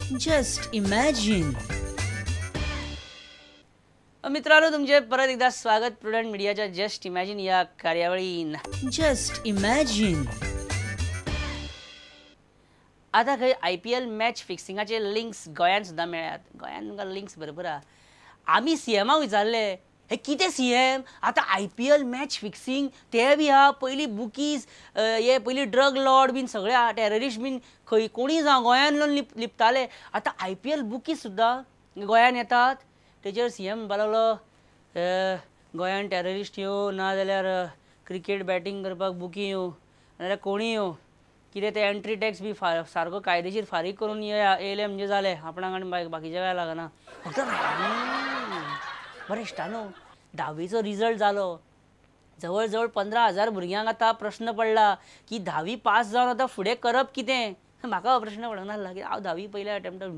Just imagine. मित्रांनो, तुमचे परत एकदा स्वागत प्रुडंट मीडियाच्या जस्ट इमॅजिन या कार्यावळीन. Just imagine. आता खंय IPL match फिक्सिंगाचे लिंक्स गोंयांत सुद्दां मेळ्ळ्यात. गोंयांत तुमकां लिंक्स भरपूर आहा. आमी सीएमाक विचारले, हे कितें सीएम आतां IPL match fixing ते बी आहा, पयलीं बुकीज हे पयलीं ड्रग लॉर्ड बीन सगळे आहा, टेररिस्ट बीन खंय कोणीय जावं गोंयांत येवन लिपताले, आतां IPL bookies सुद्दां गोंयांत येतात. तेचेर सीएम म्हणपाक लागलो, गोंयांत टेररिस्ट येवं ना जाल्यार क्रिकेट बॅटींग करपाक बुकी येवं नाजाल्यार कोणीय येवं, कितें ते एंट्री टॅक्स बी सारको कायदेशीर फारीक करून येयले म्हणजे जालें, आपणाक आनी बाकीच्या काय लागना. फक्त बरें इश्टानो, धावीचो रिजल्ट जालो, जवळ जवळ 15,000 भुरग्यांक आतां प्रश्न पडला की धावी पास जावन आतां फुडें करप कितें. म्हाका हो प्रश्न पडना नासला की हांव धावी पयल्या अटेम्प्टाक.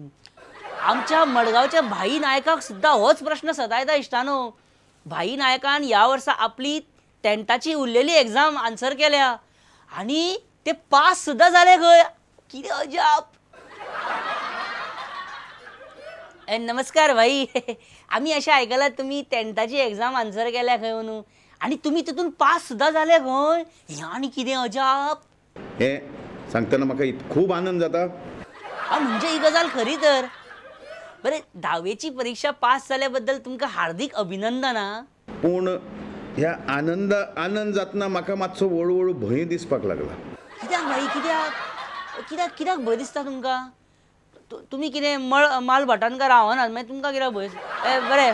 आमच्या मडगांवच्या भाई नायकाक सुद्दां होच प्रश्न सतायता इश्टानो. भाई नायकान ह्या वर्सा आपली टेंथाची उरलेली एग्जाम आन्सर केल्या आनी ते पास सुद्दां जाले खंय. कितें अजाप. नमस्कार भाई, आमी अशें आयकलां तुमी टेंथाची एग्जाम आन्सर केल्या खंय म्हणून आनी तुमी तितून पास सुद्दां जाले खंय, हें आनी कितें अजाप. हें सांगतना म्हाका खूब आनंद जाता. म्हणजे ही गजाल खरी तर. बरें, धावेची परीक्षा पास जाल्या बद्दल तुमकां हार्दीक अभिनंदन. पूण ह्या आनंद जातना म्हाका मातसो हळू हळू भंय दिसपाक लागला. कित्याक भाई, कित्याक कित्याक कित्याक भंय दिसता तुमकां? तुमी कितें माल भाटांकार रावनात, मागीर तुमकां कित्याक भंय? बरें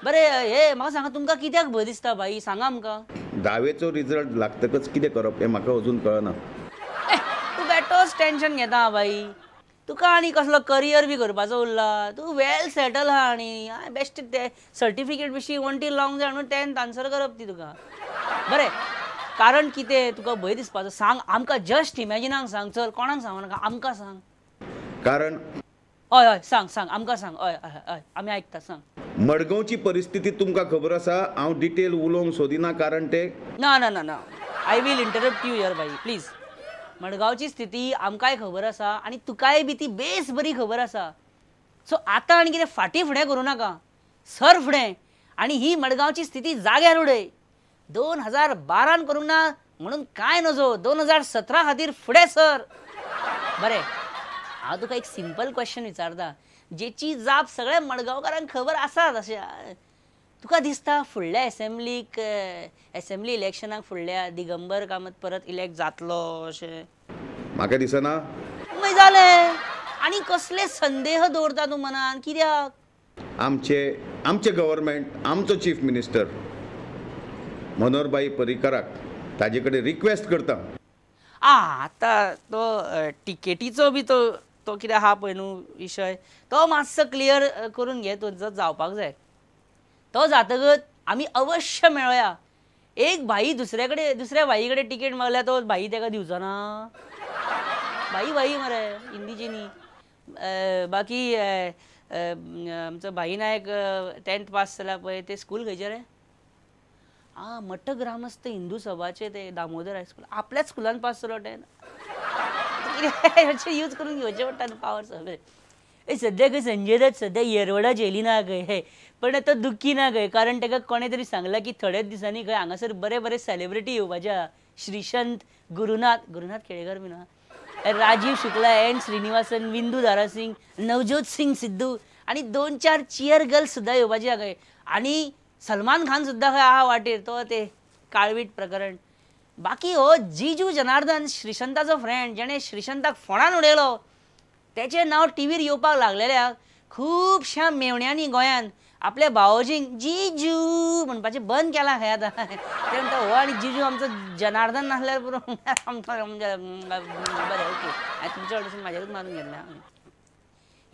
बरें, हे म्हाका सांगा तुमकां कित्याक भंय दिसता भाई, सांगा आमकां. धावेचो रिजल्ट लागतकच कितें करप हें म्हाका अजून कळना. तूं बेठोच टेंशन घेता भाई, तुका आनी कसलो करियर बी करपाचो उरला, तूं वेल सेटल आहा आनी बेश्ट ते सर्टिफिकेट बिशी वण्टीर लावंक जाय म्हणून टेंथ आन्सर करप ती तुका. बरें, कारण कितें तुका भंय दिसपाचो सांग आमकां, जस्ट इमॅजिनाक सांग, चल कोणाक सांगू नाका, आमकां सांग. कारण हय हय सांग सांग आमकां सांग, हय हय हय आमी आयकता, सांग. मडगांवची परिस्थिती तुमकां खबर आसा, हांव डिटेल उलोवंक सोदिना कारण ते ना ना ना ना, I will interrupt you here भाई प्लीज. मडगांवची स्थिती आमकांय खबर आसा आनी तुकाय बी ती बेस बरी खबर आसा. सो आतां आनी कितें फाटीं फुडें करूं नाका, सर फुडें आनी ही मडगांवची स्थिती जाग्यार उडय. 2012 करूंक ना म्हणून कांय नजो, 2017 खातीर फुडें सर. बरें, हांव तुका एक सिंपल क्वेश्चन विचारता जेची जाप सगळ्या मडगांवकारांक खबर आसा. तशें तुका दिसता फुडल्या एसेंब्लीक, एसेंब्ली इलेक्शनाक फुडल्या दिगंबर कामत परत इलेक्ट जातलो अशें? म्हाका दिसना. मागीर जालें, आनी कसले संदेह दवरता तूं मनान कित्याक? आमचे गव्हर्मेंट, आमचो चीफ मिनिस्टर मनोहरभाई पर्रीकराक ताजे कडेन रिक्वेस्ट करता. आतां तो टिकेटीचो बी तो तो कितें आहा पळय न्हू विशय, तो मातसो क्लियर करून घे, तो जावपाक जाय. तो जातकच आमी अवश्य मेळोया. एक भाई दुसऱ्या कडेन, दुसऱ्या भाई कडेन टिकेट मागल्या, तो भाई ताका दिवचो ना. भाई भाई मरे हिंदीची न्ही. बाकी आमचो भाई नायक 10th पास जाला पळय, ते स्कूल खंयचें रे? आं, मठग्रामस्थ हिंदू सभाचे ते दामोदर हायस्कूल, आपल्याच स्कुलान पास जालो 10th. कितें यूज करून घेवचें पडटा न्हू पावर सगळें. सद्या खंय संजय दत्त सद्या येरवडा जेली ना खंय, पण तो दुख्खी ना खंय, कारण ताका कोणें तरी सांगलां की थोड्याच दिसांनी खंय हांगासर बरे बरे सेलिब्रिटी येवपाचे, श्रीशंत, गुरुनाथ केळेकर बी ना, राजीव शुक्ला, एन श्रीनिवासन, बिंदू दारासिंग, नवज्योत सिंग सिद्धू आनी 2-4 चियर गर्ल्स सुद्दां येवपाची खंय, आनी सलमान खान सुद्दां खंय आहा वाटेर, तो ते काळवीट प्रकरण. बाकी हो जीजू जनार्दन श्रीशंताचो फ्रेंड, जेणें श्रीशंताक फोणान उडयलो, तेचें नांव टीव्हीर येवपाक लागलेल्याक खुबश्या मेवण्यांनी गोंयांत आपल्या भावोजींक जीजू म्हणपाचें बंद केलां खंय आतां. ते म्हणटा हो आनी जीजू आमचो जनार्दन नासल्यार पुरो आमकां. बरें ओके, हांवें तुमच्या कडसून म्हाजेरूच मारून घेतलें.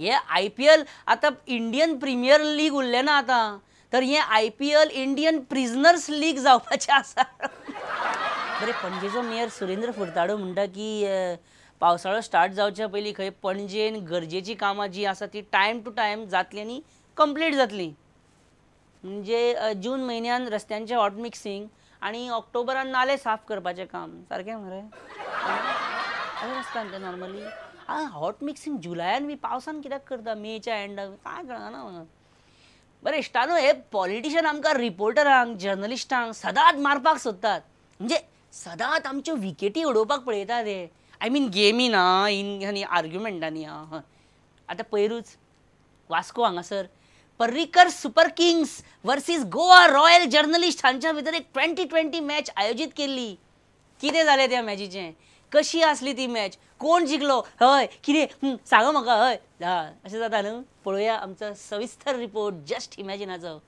हे IPL आतां इंडियन प्रिमियर लीग उरलें ना आतां, तर हें IPL Indian prisoners league जावपाचें आसा. बरें, पणजेचो मेयर सुरेंद्र फुर्ताडो म्हणटा की पावसाळो स्टार्ट जावच्या पयलीं खंय पणजेन गरजेची कामां जी आसा ती टायम टू टायम जातली आनी कंप्लीट जातली. म्हणजे जून म्हयन्यान रस्त्यांचें हॉट मिक्सिंग आनी ऑक्टोबरान नाले साफ करपाचें काम, सारकें मरे? अशें आसता न्ही तें नॉर्मली. हॉट मिक्सिंग जुलयान बी पावसान कित्याक करता, मेच्या एंडाक काय कळना म्हाका. बरें इश्टानो, हे पॉलिटिशियन आमकां रिपोर्टरांक जर्नलिस्टांक सदांच मारपाक सोदतात, म्हणजे सदांच आमच्यो विकेटी उडोवपाक पळयतात हे. I mean गेमी ना इन आनी आर्ग्युमेंटांनी. आं आतां पयरूच वास्को हांगासर Parrikar super kings versus Goa royal journalist हांच्या भितर एक 2020 मॅच आयोजीत केल्ली. कितें जालें त्या मॅचीचें, कशी आसली ती मॅच, कोण जिखलो, हय कितें सांगा म्हाका. हय हा अशें जाता न्हू. पळोवया आमचो सविस्तर रिपोर्ट जस्ट इमॅजिनाचो.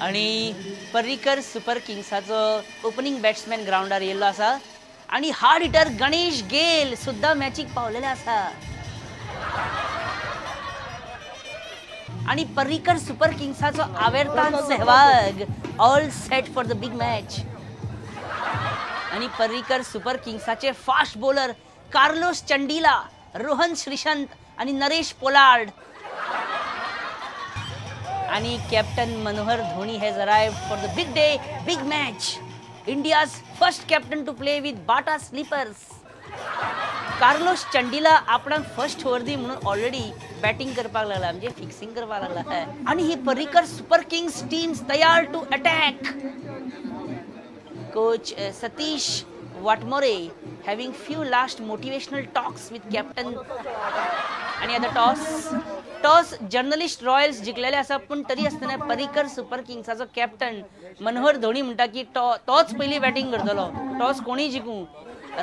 आणि पर्रीकर सुपर किंग्साचो ओपनिंग बॅट्समॅन ग्रावंडार येयल्लो आसा आणि हार्ड हिटर गणेश गेल सुद्धा मॅचीक पावलेले आसा. आणि पर्रीकर सुपर किंग्साचो Avartan Sehwag all set for the big match. आणि पर्रीकर सुपर किंग्साचे fast bowler Carlos Chandila, Rohan Sreesanth आणि नरेश पोलार्ड आणि captain Manohar Dhoni has arrived for the big day, big match. India's first captain to play with Bata slippers. Carlos Chandila आपणाक first over the म्हणून already batting करपाक लागला, म्हणजे fixing करपाक लागला. आणि ही पर्रीकर सुपर किंग्स टीम तयार to attack. Coach Satish Watmore having few last motivational talks with captain. आणि आता टॉस टॉस जर्नलिस्ट रॉयल्स जिखलेले आसा, पूण तरी आसतना पर्रीकर सुपर किंग्साचो कॅप्टन मनोहर धोनी म्हणटा की तोच पयली बॅटिंग करतलो, टॉस कोणीय जिखूं.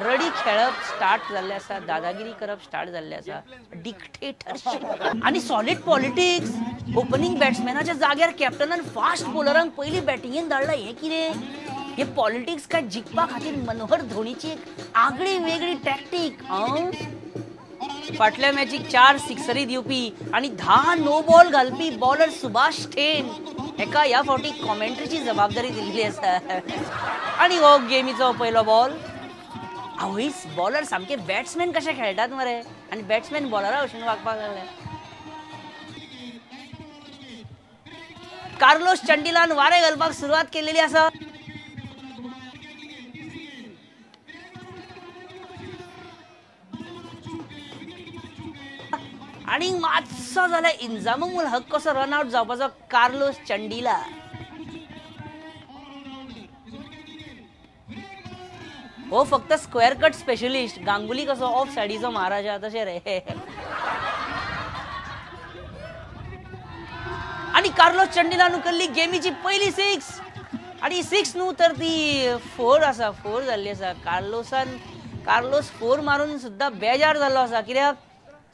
रडी खेळप स्टार्ट जाल्लें आसा, दादागिरी करप स्टार्ट जाल्लें आसा, डिक्टेटरशीप आनी सॉलीड पॉलिटिक्स. ओपनिंग बॅट्समॅनाच्या जाग्यार कॅप्टनान फास्ट बॉलरांक पयली बॅटिंगेन धाडला, हें कितें? हे पॉलिटिक्स काय जिखपा खातीर मनोहर धोनीची एक आगळी वेगळी टॅक्टीक. फाटल्या मॅचीक 4 सिक्सरी दिवपी आनी 10 नो बॉल घालपी बॉलर सुभाष ठेन हेका ह्या फावटी कॉमेंट्रीची जबाबदारी दिल्ली आसा. आनी हो गेमीचो पयलो बॉल. आवयस, बॉलर सामके बॅट्समॅन कशे खेळटात मरे, आनी बॅट्समॅन बॉलरा भशेन वागपाक लागले. कार्लोस चंडीलान वारें घालपाक सुरवात केलेली आसा. आनी मातसो जाल्यार इंजामुल हक कसो रन आवट जावपाचो कार्लोस चंडीला. हो फक्त स्क्वेअर कट स्पेशलिस्ट, गांगुली कसो ऑफ सायडीचो महाराजा तशें रे. आनी कार्लोस चंडीलान उखल्ली गेमीची पयली 6 आनी 6 न्हू तर ती 4 आसा, 4 जाल्ली आसा. कार्लोस 4 मारून सुद्दां बेजार जाल्लो आसा, कित्याक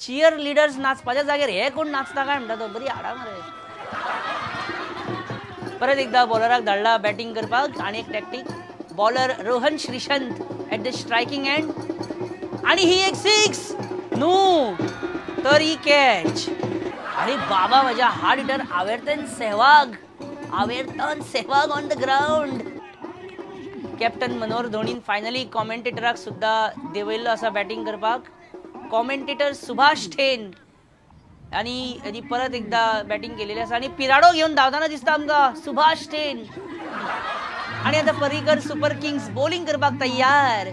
चियर लिडर्स नाचपाच्या जाग्यार हे कोण नाचता काय म्हणटा तो, बरी हाडा मरे. परत एकदा बॉलराक धाडला बॅटिंग करपाक आनी एक tactic. Bowler Rohan Sreesanth at the striking end आणि ही एक 6 न्हू तर ही कॅच. अरे बाबा माझ्या, hard hitter Avartan Sehwag, Avartan Sehwag on the ground. Captain Manohar धोनीन finally कॉमेंटेटराक सुद्दां देंवयल्लो आसा बॅटिंग करपाक. कॉमेंटेटर सुभाष ठेन आनी परत एकदा बॅटिंग केलेली आसा आनी पिराडो घेवन धांवतना दिसता आमकां सुभाष ठेन. आनी आतां पर्रीकर सुपर किंग्स बॉलिंग करपाक तयार.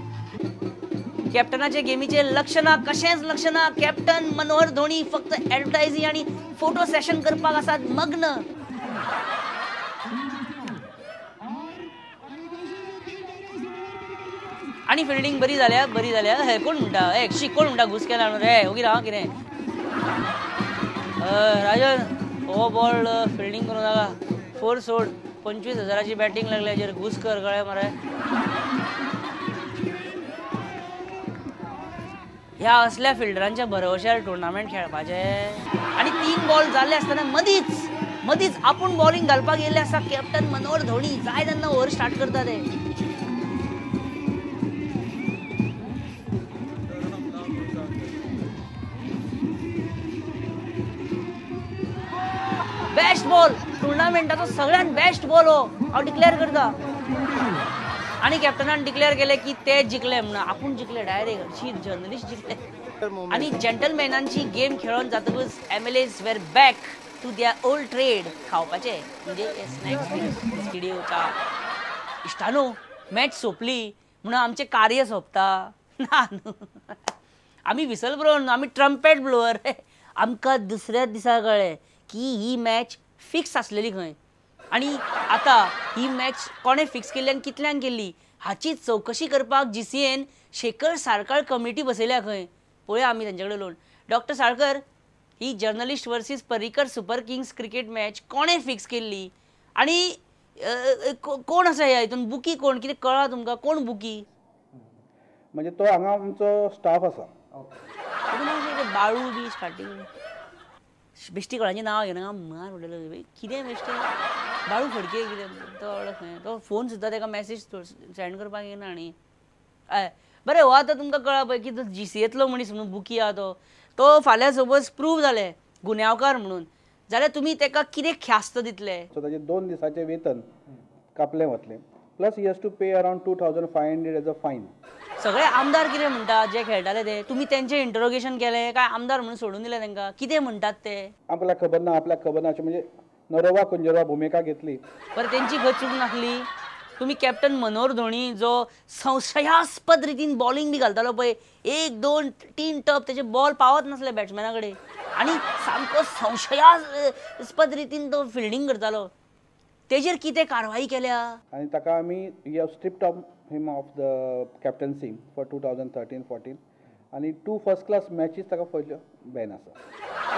कॅप्टनाचे गेमीचे लक्ष ना, कशेंच लक्ष ना. कॅप्टन मनोहर धोनी फक्त ऍडव्हर्टायझिंग आनी फोटो सेशन करपाक आसात मग्न. आनी फिल्डिंग बरी जाल्या, बरी जाल्या. हे कोण म्हणटा, हे शी कोण म्हणटा घुस केला म्हणून रे, ओगी राव कितें. राजन हो बॉल फिल्डिंग करूं नाका, 4 सोड, 25,000ची बॅटिंग लागली हाजेर, घुस कर कळ्ळें मरे. ह्या असल्या फिल्डरांच्या भरवशार टुर्नामेंट खेळपाचें. आनी 3 बॉल जाल्ले आसतना मदींच आपूण बॉलिंग घालपाक गेल्ले आसा कॅप्टन मनोहर धोनी. जाय तेन्ना ओवर स्टार्ट करता ते. बेस्ट बॉल टुर्नामेंटाचो सगळ्यात बेस्ट बॉल हो, हांव डिक्लेअर करता. आनी कॅप्टनान डिक्लेअर केलें की ते जिखले म्हणून, आपूण जिखले डायरेक्ट, शी जर्नलिस्ट जिखले. आनी जंटलमॅनांची गेम खेळोन जातकूच MLAs were back to their old trade, खावपाचे म्हणजे स्नॅक्स बिस्किट्यो च्या. इश्टानो, मॅच सोंपली म्हणून आमचें कार्य सोंपता ना न्हू. आमी विसल ब्लोवर न्हू, आमी ट्रम्पेट ब्लोवर. आमकां दुसऱ्याच दिसा कळ्ळें की ही मॅच फिक्स आसलेली खंय. आनी आतां ही मॅच कोणें फिक्स केल्ली आनी कितल्यांक केल्ली हाची चवकशी करपाक GCAन शेखर साळकार कमिटी बसयल्या खंय. पळोवया आमी तेंचे कडेन उलोवन. डॉक्टर साळकर, ही journalist versus Parrikar super kings cricket match कोणें फिक्स केल्ली आनी कोण आसा ह्या हितून बुकी कोण, कितें कळ्ळां तुमकां कोण बुकी? म्हणजे तो हांगा आमचो स्टाफ आसा. बाळू बी स्टार्टींग बेश्टी कोणाचें नांव घेना, मार उडयलो कितें बेश्टें बाळू फडके कितें तो वळख न्हय, तो फोन सुद्दां ताका मॅसेज सेंड करपाक येना. आनी हय बरें, हो आतां तुमकां कळ्ळा पळय की तो GCAतलो मनीस म्हणून बुकी आहा तो, तो फाल्यां सपोज प्रूव जालें गुन्यांवकार म्हणून जाल्यार तुमी ताका कितें ख्यास्त दितले? सो ताचें 2 दिसाचें वेतन कापलें वतलें, plus he has to pay around 2500 as a fine. सगळे आमदार कितें म्हणटा जे खेळटाले ते, तुमी तेंचें इंटरोगेशन केलें काय आमदार म्हणून सोडून दिलें तांकां? कितें म्हणटात ते? आपल्याक खबर ना, आपल्याक खबर ना अशें म्हणजे नरोवा कुंजरवा भुमिका घेतली. बरें, तेंची खंय चूक नासली? तुमी कॅप्टन मनोहर धोणी जो संशयास्पद रितीन बॉलिंग बी घालतालो पळय, 1 2 3 टप तेजे बॉल पावत नासले बॅट्समॅना कडेन आनी सामको संशयास्पद रितीन तो फिल्डिंग करतालो, तेजेर कितें कारवाई केल्या? आनी ताका आमी we have stripped of him of the captaincy for 2013-14 आनी 2 फर्स्ट क्लास मॅचीस ताका पयल्यो बॅन आसा.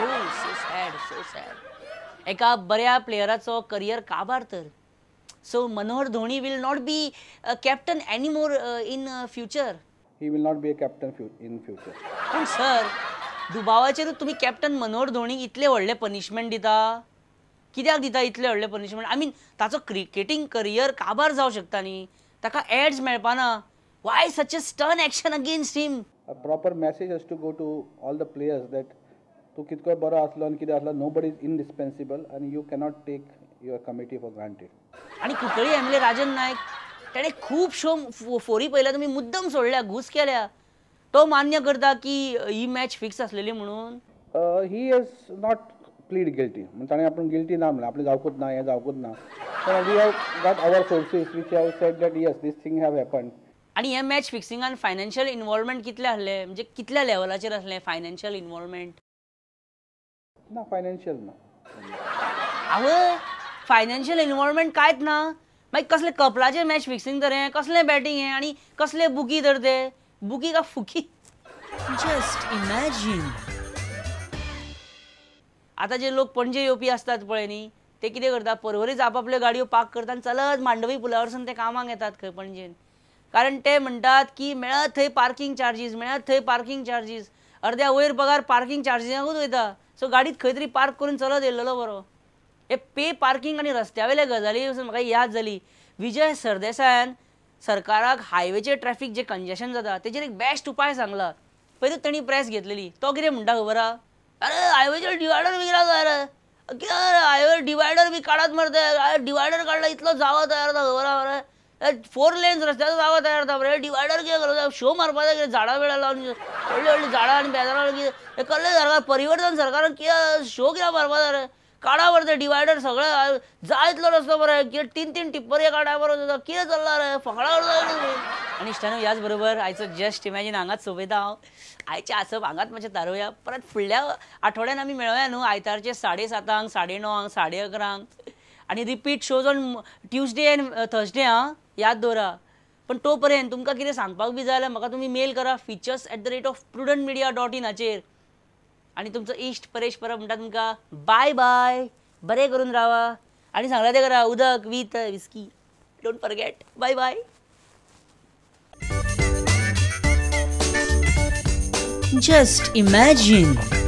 Oh so sad, so sad. एका बऱ्या प्लेयराचो करियर काबार तर. So Manohar Dhoni will not be a captain anymore in future. He will not be a captain in future. पूण sir, दुबावाचेरूच तुमी कॅप्टन मनोहर धोणीक इतले व्हडले पनिशमेंट दिता? कित्याक दिता इतले व्हडले पनिशमेंट? I mean ताचो क्रिकेटींग करियर काबार जावं शकता न्ही, ताका एड्स मेळपाना. Why such a stern action against him? A proper message has to go to all the players that तूं कितको बरो आसलो आनी कितें आसलो, nobody is indispensable आनी you cannot take your committee for granted. आनी कुंकळी MLA Rajan Naik ताणें खूब शो फोरी पळयल्या तुमी मुद्दम सोडल्या, घूस केल्या. तो मान्य करता की ही मॅच फिक्स आसलेली म्हणून? He has not plead guilty, म्हणजे ताणें आपूण गिल्टी ना म्हणलें, आपलें जावकूच ना, हें जावकूच ना. We have got our sources which have said that yes this thing have happened. आनी हे मॅच फिक्सिंगान फायनान्शियल इन्वॉल्वमेंट कितलें आसलें, म्हणजे कितल्या लेवलाचेर आसलें फायनान्शियल इन्वॉल्वमेंट? ना, फायनान्शियल ना. आवय, फायनान्शियल इन्वॉल्वमेंट कांयच ना? मागीर कसलें कपलाचें मॅच फिक्सिंग तर हें, कसलें बॅटींग हें आनी कसलें बुकी तर तें? बुकी का फुकी? Just imagine. आतां जे लोक पणजे येवपी आसतात पळय न्ही, ते कितें करता, परवरीच आपापल्यो गाडयो पार्क करता आनी चलत मांडवी पुलावरसून ते कामाक येतात खंय पणजेन. कारण ते म्हणटात की मेळत थंय पार्किंग चार्जीस, मेळत थंय पार्किंग चार्जीस, अर्द्या वयर पगार पार्किंग चार्जीसाकूच वयता. सो गाडीत खंय तरी पार्क करून चलत येयल्लो बरो. हे पे पार्किंग आनी रस्त्या वयल्या गजाली वचून म्हाका याद जाली, विजय सरदेसायान सरकाराक हायवेचेर ट्रॅफिक जे कंजेशन जाता तेजेर एक बेस्ट उपाय सांगला. पयलींच तेणी प्रेस घेतलेली. तो कितें म्हणटा खबर आहा? अरे हायवेचेर डिवायडर बी कित्याक जाय रे, कित्याक हायवे डिवायडर बी काडात मरे ते, डिवायडर काडला इतलो जागो तयार जाता खबर आहा मरे, 4 लेन्स रस्त्याचो जागो तयार जाता मरे, डिवायडर कितें करूं, शो मारपाक जाय कितें, झाडां बिडां लावन व्हडलीं व्हडलीं झाडां आनी बेजारां कितें कसलें सरकार परिवर्तन सरकारान कितें शो कित्याक मारपाक जाय रे, काडा मरे ते डिवायडर सगळे, जाय इतलो रस्तो बरे, कितें 3 3 टिप्पर एका टायमार वता, कितें चल्लां रे, फकणां करता. आनी इश्टानो, ह्याच बरोबर आयचो जस्ट इमॅजीन हांगाच सोंपयता हांव. आयचें आसप हांगाच मातशें थारोवया. परत फुडल्या आठवड्यान आमी मेळोया न्हू, आयतारचे 7:30, 9:30, 11:30. आनी repeat shows on Tuesday and Thursday. आं, याद दवरा. पण तो पर्यंत तुमकां कितें सांगपाक बी जाय जाल्यार म्हाका तुमी मेल करा features@prudentmedia.in हाचेर. आनी तुमचो इश्ट परेश परब म्हणटा तुमकां बाय बाय, बरें करून रावा आनी सांगलां तें करा, उदक with whisky, don't forget. Bye bye. Just imagine.